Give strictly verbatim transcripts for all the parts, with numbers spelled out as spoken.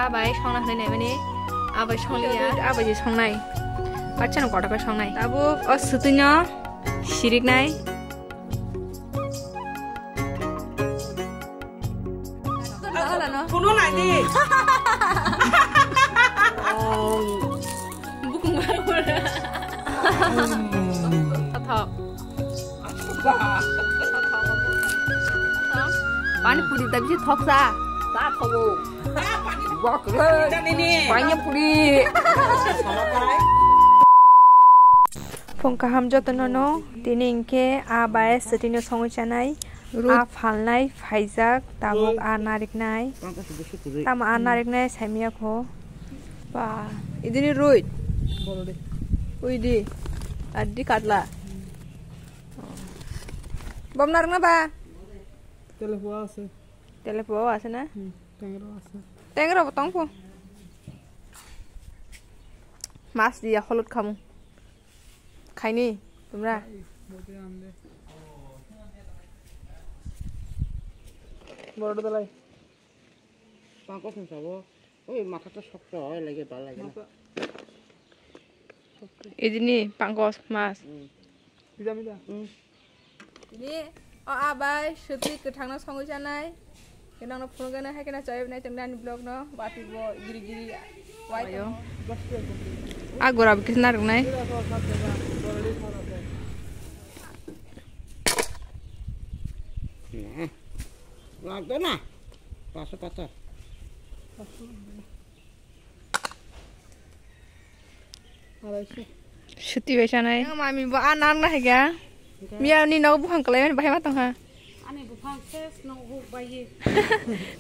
Abai songna hwnwi naimani, abai songliya, abai je songnai. Bachano kotor khe songnai. Tabuk o swtwino siriknai. Kuno nai di. Bukung baru. Thok. Pani puri ta bisi thok sa. Sa thogo. Bak re. Pani puri. Phung kaham jotono no, tini hwnkhe a bai swtwino songwi chanai. A phalnai phaijak, tabuk a nariknai. Tamo a nariknai saimya kho. Ba, idini rui. Ui di. Addi katla. Bom narikna ba? Telepo ase. Telepo ase na? Hmm, tengro ase. Tengro bo tongpo. Mas dia holot khamu. Khaini, tumra. Borok dalai. Pangkos ni sabo. Oi, matha to sokto, oi, lagi bal lagi na. Idini pangkos mas. Hmm. Pida, pida. Hmm. Ini, o abai, swtwi kwthangno songwi chanai. Kenangno phunukgana hai kena chayabnai tong nani vlog no, wati bo giri giri. Wai ayo. Tong. Agora bo kisna rwnai. Lagda na. Paso patar. Suti bai sanai. Yang mami bo a nang na higa. Miya ni nogo bukhang kalai mani bahai ma tong ha. Ani bukhang ses no huk bai.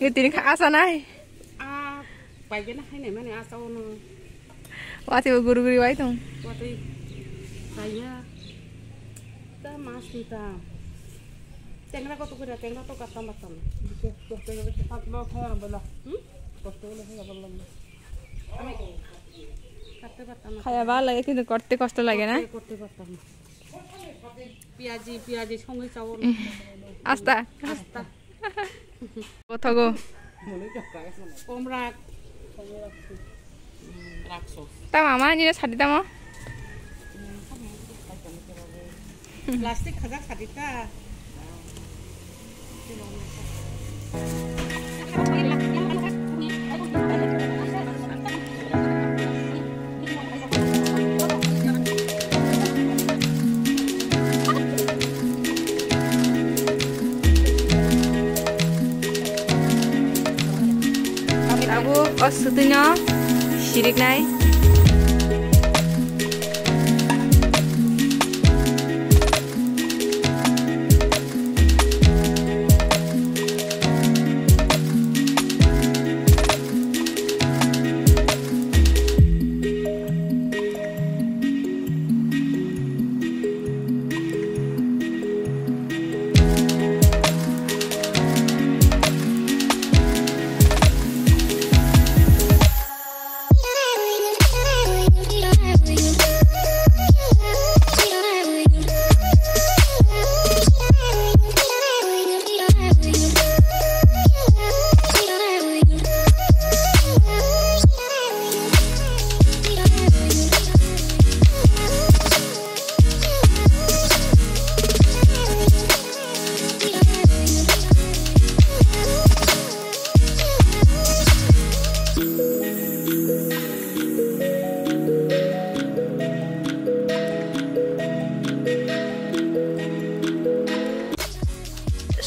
Ngi tini kha asa nai. A bai gena hai nai mani asa ono. Wati bo guru guru wai tong. Wati kaya. Ta mas ni ta. Tengra ko to kira tengra to katam batam. Tengra ko to kira bela. Hmm? Kosto le hai bela. Khaya ba lage, kintu korte kosto lage na? Korte, korte kosto. Piyaji, piyaji songwi chawo. Asta. Asta. Bothogo. Komrak. Rakso. Ta mama ni sadi tamo? Plastic khajak sadi ta. Abo o swtwino siriknai.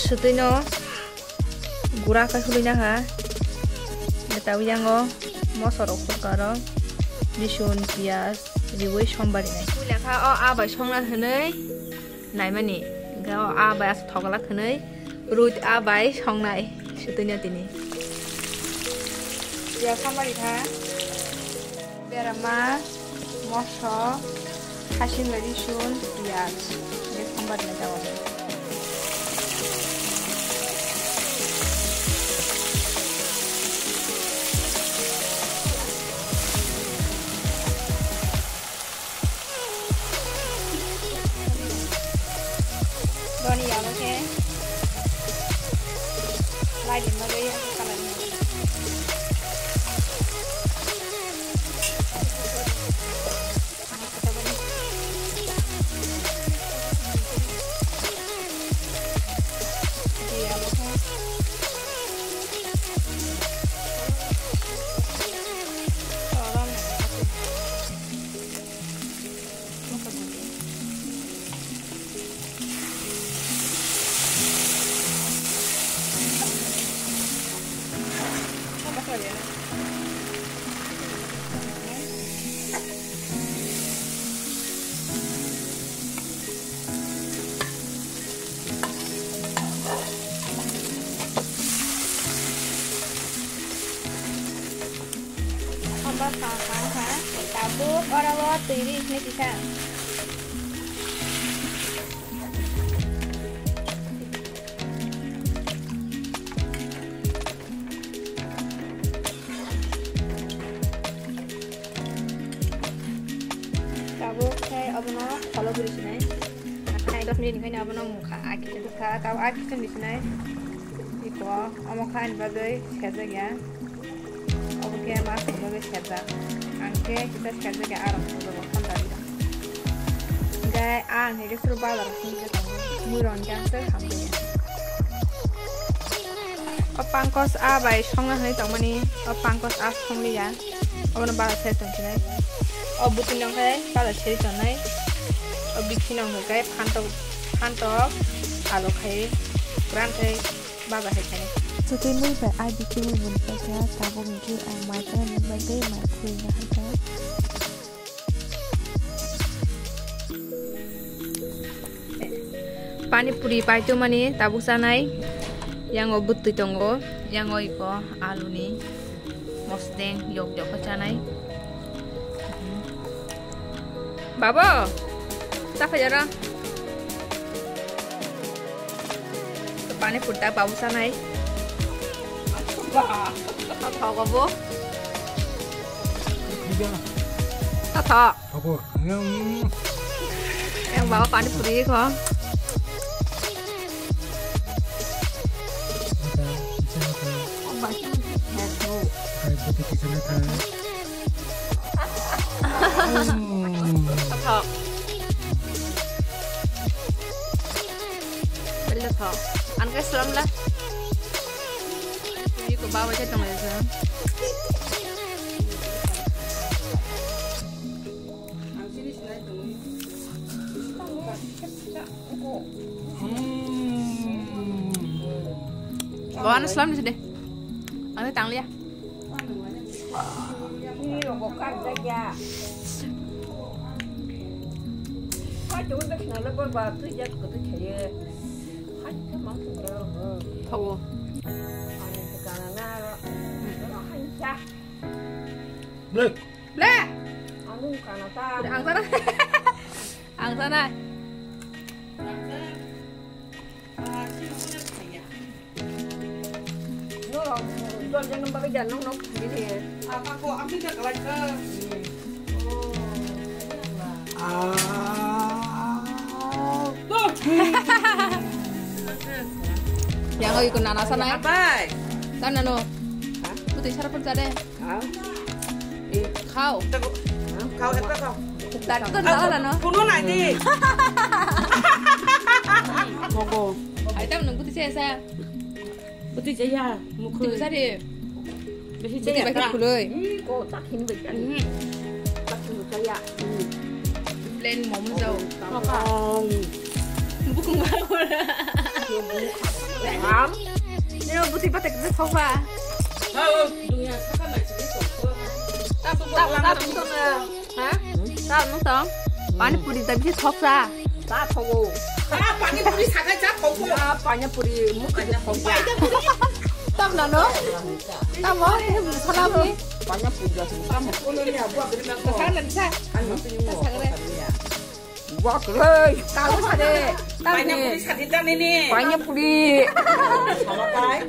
Swtwino gura khe hului na ha. Tei tabuk yango moso rok phurkha oro, bisun, piyaj riui sombarinai. Puila kha o a bai songna hwnwi naimani, hwnkhe o a bai aswk thok glak hwnwi rui a bai songnai swtwino tini. Piyaj sombari kha. Berama, moso, hasin bai risun, piyaj. Bek sombar ni jaga. Doni abo khe lai di ma bai ya kalar ni. Ha, ha, ha. Tabuk oro o twi ri sini kisa. Tabuk khe obono kholo guri sinai. Hai dos minute ni khaina obono mungkha. Aki khe dukha, tabuk aki khe sinai. Iko omo kha ani bagwi sejak ya. Obo khe ma songno bai serjak. Ang khe kisa serjak ya, arok songjago, thanda rijak. Hingke ang hingke suru bazar songke tongo. Mui rong khe ang sir hamjakya. O pankos a bai songna hinui tongmani, o pankos a songliya. Obono bazar seri tongsinai. O bwtwi nong khe bazar seri tongnai. O bikhi nong khe phantok, phantok, alo khai, gran khai. Baba hai khe. Chutwi mui bai ai bikhi mui mwnwi paikha, tabuk hwnkhe ang mai khwnani bagwi mai khwlwina hai kha. Pani puri paitwmani tabuk chanai. Yang o bwtwi tongo, yang o iko aluni mosdeng yok yok khe chanai. Babo, cha phai aro. Pani puri ta babu sanai. Tathok obo. Tathok. Yang baba pani puri ko. Tathok. Bella thok. An kai slam la. Ini ko bawa je tong ya. Bawa na slam ni sini. Ang tang liya. Thogo. Ble. Ble. Ang sana. Ang sana. Yang oi ko nana sana. Abai. Tan nano. Hah? Putih sarapan sada. Hah? Eh. Khao. Khao, ekta khao. Tar to nala no. Kuno nai di. Mogo. Ai tam nung putih saya sa. Putih saya, mukhu. Putih sari. Besi saya. Putih baik kuloi. Ih, ko tak hin baik kan. Hmm. Tak hin saya. Hmm. Plain momo jao. Apa? Bukung baru. Ham. Ini putih patek itu sofa. Halo, dunia saka macam itu. Tak, tak, tak, tak. Ha? Ta nung tong? Pani puri ta bisi thok sa. Ta thogo. Ah, pani puri sakai cha thogo. Ah, pani puri mukha cha thogo. Tam na no? Tam mo? Salam ni. Pani puri ja sa mo. Kono ni abu abu ni. Sa na sa. Ano tu ni mo. Sa na. Wak re. Tam sa de. Pani puri sa de ta ni ni. Pani puri. Sama kai.